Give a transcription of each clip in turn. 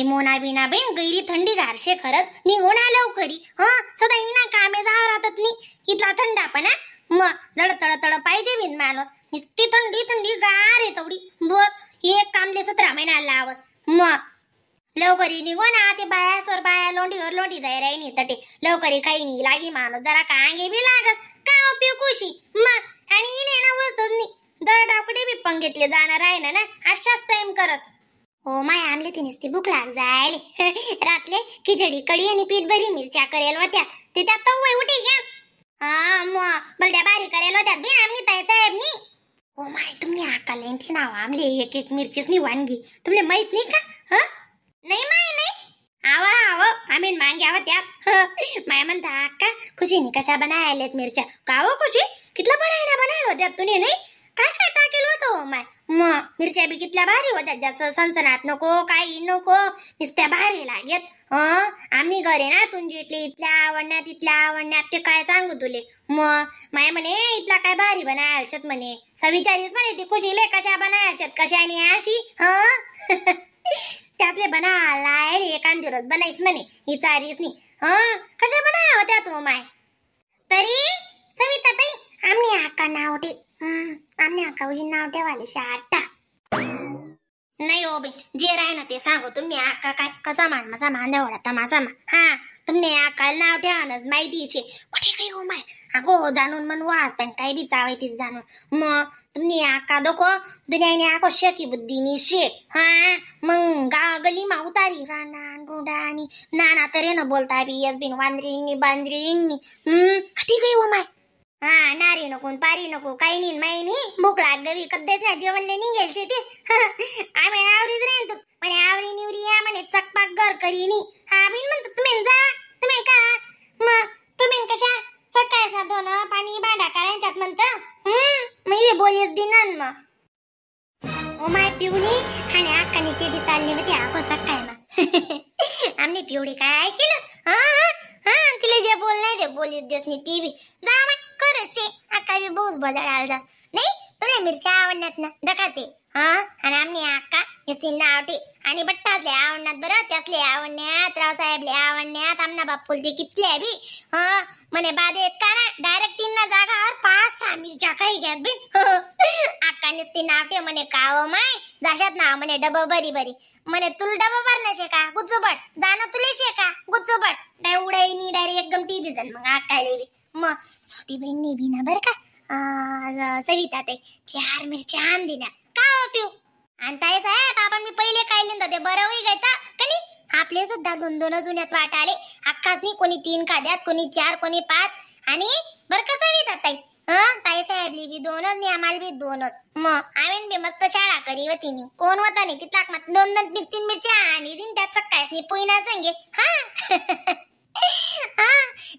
माई मोना बिना बेन गैरी थंडी गारशे खरंच निघून आ लवकरी. हा सदा इना कामे जा राहतात नी इतला थंडा पण मग जड तळ तळ पाहिजे बिन माणूस. नुसती थंडी थंडी गार आहे तेवढी बस एक कामले 17 महिना लावस. मग लवकरी निघो ना ते बायासवर बाया लोंढीवर लोंढी जाय राहिनी तटे लवकरी काही नी लागी माणूस जरा कांगे बी लागस का पिऊ खुशी. मग आणि इने ना वसत नी दर डाकडे बी पंगेतले जाणार आहे ना ना अशाच टाइम करस. हो my आमले ती नुसती भूक लाग जायले. रातले खिचडी कढी आणि पीठ भरी मिरच्या करेल होत्या ते त्यात तवय उठी घ्या. हा मग बलद्या बारी करेल होत्या बी आमनी ताई साहेबनी. हो my तुम्ही आकाले नाव आमले एक एक मिरचीच नी वानगी तुमले माहित नाही का? हा नाही माय नाही आवा आव आम्ही मांगे आवा त्यात. माय म्हणता अक्का खुशीने कशा बनायलेत मिरच्या का हो खुशी कितला बनायला बनायला होत्यात तुने नाही काय काय टाकेल होतं हो माय. मग मिरच्या बी कितल्या भारी होत्या जास्त सनसनात नको काही नको नुसत्या भारी लागेत. आम्ही घरी ना तुमची इटली इथल्या आवडण्यात तिथल्या आवडण्यात ते काय सांगू तुले. मग माय म्हणे इथला काय भारी बनायलशात म्हणे सविचारीस म्हणे ती खुशीले कशा बनायलशात कशाने अशी. हं त्यातले बनाला एकान दिवस बनायच म्हणे ही चारीच नी. हं कशा बनाया होत्या तू माय तरी सविता ताई आम्ही आका नाव ठे आम्ही आका नाव ठेवाले शाटा नाही हो बाई जे राय ना ते सांगू तुम्ही आका काय कसा मान मसा मांजवडा तमासा मा. हा तुमने आकाला नाव ठेवानच माहिती छे कुठे काही हो my अगो जाणून मन वास पण काही बी चावाय तीच जाणून. मग तुम्ही आका दोको दुनियाने आको शेकी बुद्धीनी शे. हा मग गा गली मा उतारी राणा रुडा आणि नाना तरी न बोलता बी यस बिन वांद्रींनी बांद्रींनी. कधी गई हो my. हा नारी नको पारी नको काही नाही माई नी भूक लाग गवी कधीच ना जेवणले निघेल शेतीस. आम्ही आवरीच नाही तू म्हणे आवरी निवरी या म्हणे चकपाक घर करीनी. हा बिन म्हणतो तुम्ही जा तुम्ही का मग तुम्ही कशा सकाळचा दोन पाणी भांडा करायला त्यात म्हणतं. मी बोलीस दिनन मग. ओ my पिवणी आणि अक्कानी चेडी चालली होती आको सकाळ मग. आम्ही पिवडी काय ऐकिलस. हा हा तिला जे बोल नाही ते बोलीस देस नी टी व्ही जा माय खरंच शे अक्का बी बहुत बदल आला जास नाही तुला मिरच्या आवडण्यात ना दखाते. हा आणि आम्ही अक्का नुसती नावटे आणि बट्टासले आवडण्यात बरं त्यासले आवडण्यात रावसाहेबले आवडण्यात आमना बाप्पूलचे कितले बी. हा म्हणे बाधेत का ना डायरेक्ट तीन ना जागावर 5-6 मिरच्या काही घ्यात बी. अक्का नुसती नावटे म्हणे का माय जाशात ना म्हणे डबं बरी बरी म्हणे तुला डबं भरणार शे का गुच्चूबट जाणं तुले शे का गुच्चूबट डाय उडाईनी डायरेक्ट एकदम ती देतात मग अक्काले बी. मग स्वाती बहिणी बी ना बरं का सविता ते 4 मिरच्या आण दिल्या का हो पिऊ. आणि ताई साहेब आपण मी पहिले काय लिहिलं ते बरं होई गायता का नाही. आपले सुद्धा 2-2 जुन्यात वाट आले अक्काच नाही कोणी 3 खाद्यात कोणी 4 कोणी 5 आणि बरं का सविता ताई. हं ताई साहेबली बी 2च नाही आम्हाला बी 2च. मग आम्ही बी मस्त शाळा करी होती कोण होता नाही तिथला मग 2-2 3-3 मिरच्या आणि दिन त्यात सकाळीच नाही पोईना सांगे. हा हा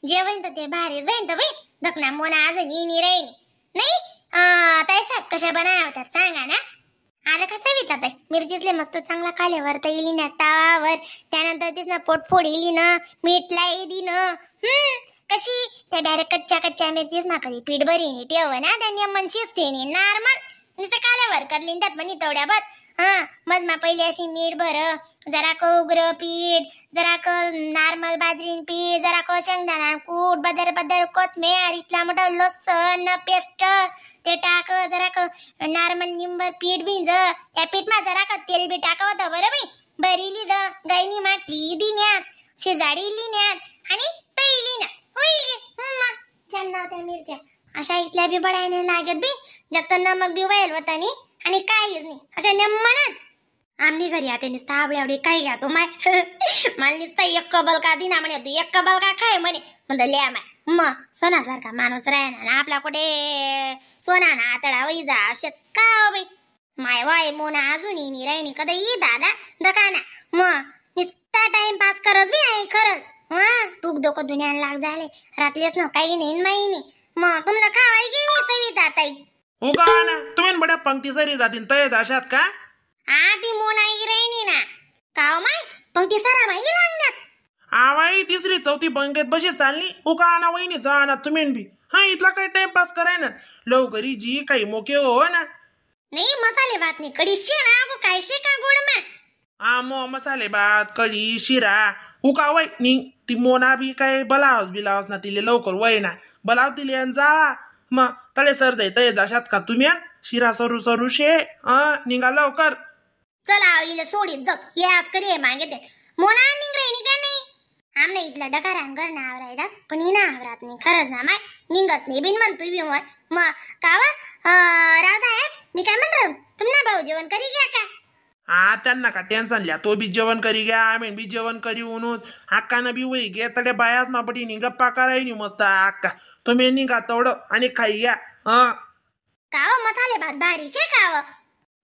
जेवण तर ते भारी जाईन तर बाई दखना मोना अजून येणी राहिनी नाही. ताई साहेब कशा बनाया होत्या सांगा ना. आलं का सविता ताई मिरचीतले मस्त चांगला कालेवर तर इली ना तावावर त्यानंतर तीच ना पोटफोड इली ना मीठ लाई दी ना. कशी त्या डायरेक्ट कच्च्या कच्च्या मिरचीच ना कधी पीठ भरी ठेव ना त्या मन शिजते नी नॉर्मल नुसतं काल्यावर करली त्यात म्हणी तेवढ्या बस. हा मग मा पहिली अशी मीठ भर जरा क उग्र पीठ जरा क नॉर्मल बाजरी पीठ जरा क शेंगदाणा कूट बदर बदर कोथमीर इथला मोठा लसण पेस्ट ते टाक जरा क नॉर्मल निंबर पीठ भिंज त्या पीठ मा जरा क तेल बी टाकावं होतं बरं बाई बरी the गायनी माठी दिन्यात शेजाडी लिन्यात आणि तैली ना होई मग छान होत्या मिरच्या अशा इथल्या बी बडायला लागत बी जास्त नमक बी व्हायल होता नी आणि काहीच नाही अशा नेमनच. आमनी घरी आता नुसतं आवडी आवडी काही घ्या तो माय मला नुसतं एक कबल का दिना म्हणे तू एक कबल का खाय म्हणे म्हणतं लिया माय. मग सोनासारखा माणूस राहणार ना आपला कुठे सोना ना आतडा वही जा शेत का हो बाई माय वाय मोना अजून येणी राहिनी कदा ये दादा दका ना मग नुसता टाइमपास करत बी आहे खरंच. हा टूक डोकं दुनियाला लाग झाले रात्रीच ना काही नाही माही नाही मग तुम्हाला खावाय गेली सविता ताई. हो का ना तुम्ही बड्या पंक्ती सरी जातीन तय जाशात का? आधी मोनाई राहिनी ना काव माय पंक्ती सरा माई लागण्यात आवाई तिसरी चौथी पंक्तीत बशी चालली. हो का ना वहिनी जा ना तुम्ही बी. हा इथला काही टाइमपास कराय ना लवकरी जी काही मोके हो ना नाही मसाले भात नाही कडी शे ना अगो काय शे का गोड मा. हा मग मसाले भात कढी शिरा उका वय नी ती मोना बी काय बलावस बिलावस ना तिले लवकर वय ना बलाव तिले आणि जा मग तळे सर जाई तळे जाशात का तुम्ही शिरा सरू सरू शे हा निघा लवकर. चला आवलीला सोडीत जाऊ ये आज करी आहे मागे ते मोना निंग का नाही आमने इथलं डकारांगर ना आवरायलास पण ही ना आवरात नाही खरंच ना माय निघत नाही बिन म्हणतो बी मग मग कावा रावसाहेब मी काय म्हणतो तुमना भाऊ जेवण करी घ्या का? हा त्यांना का टेन्शन लिया तो बी जेवण करी घ्या आम्ही बी जेवण करी उनून अक्कानं बी वही घे तडे बायाच मा पटी गप्पा करायनी मस्त अक्का तुम्ही निघा तेवढं आणि खाई घ्या. हा काव मसाले भात भारी शे काव.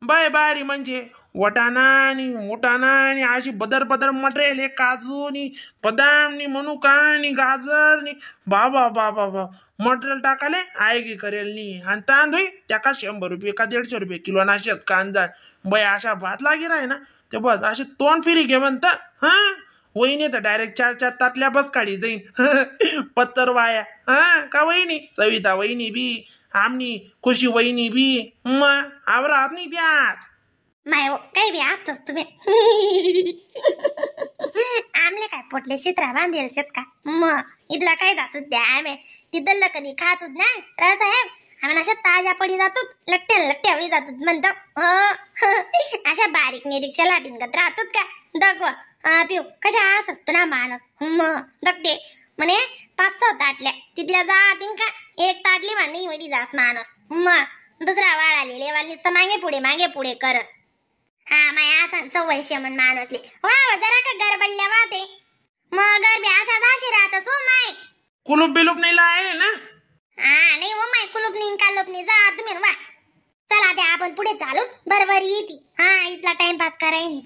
बाय बारी म्हणजे वटाणा आणि मोटाणा आणि अशी बदर बदर मटेरियल हे काजू आणि बदाम नि मनुका आणि गाजर नि बाबा बाबा बा मटेरियल टाकाले आयगी करेल नी आणि तांदूळ त्याका 100 रुपये का 150 रुपये किलो नाशेत कांदा बाय अशा भात लागी राय ना ते बस अशी तोंड फिरी घे म्हणता. हा वहिनी तर डायरेक्ट 4-4 ताटल्या बस काढी जाईन पत्तर वाया. हा का वहिनी सविता वहिनी बी आमनी खुशी वहिनी बी मग आवरात नाही त्यात माय हो, काही बी असतच तुम्ही आमले काय पोटले शित्रा बांधेल शेत का मग इथला काय जास्त द्या आम्ही तिथलं कधी खात ना रावसाहेब आम्ही अशा ताज्या पडी जातो लट्ट्या लट्ट्या होई जातो म्हणतो. अशा बारीक निरीक्षा लाटीन गत राहतात का दगव पिऊ कशा आस असतो ना माणूस मग दगते म्हणे 5-6 ताटल्या तिथल्या जातीन का एक ताटली म्हणणे वरी जास माणूस मग दुसरा वाळ आलेले वाली तर मागे पुढे करस. हा माय असा सवय शे म्हण माणूसले वा वा जरा का गडबडल्या वा ते मग गरबी अशा जाशी राहतस हो माय कुलूप बिलूप नाही लाय ना. हा नाही हो माय कुलूप नाही कालूप नाही जा तुम्ही वा चला ते आपण पुढे चालू बरोबर येते. हा इथला टाइमपास कराय नाही.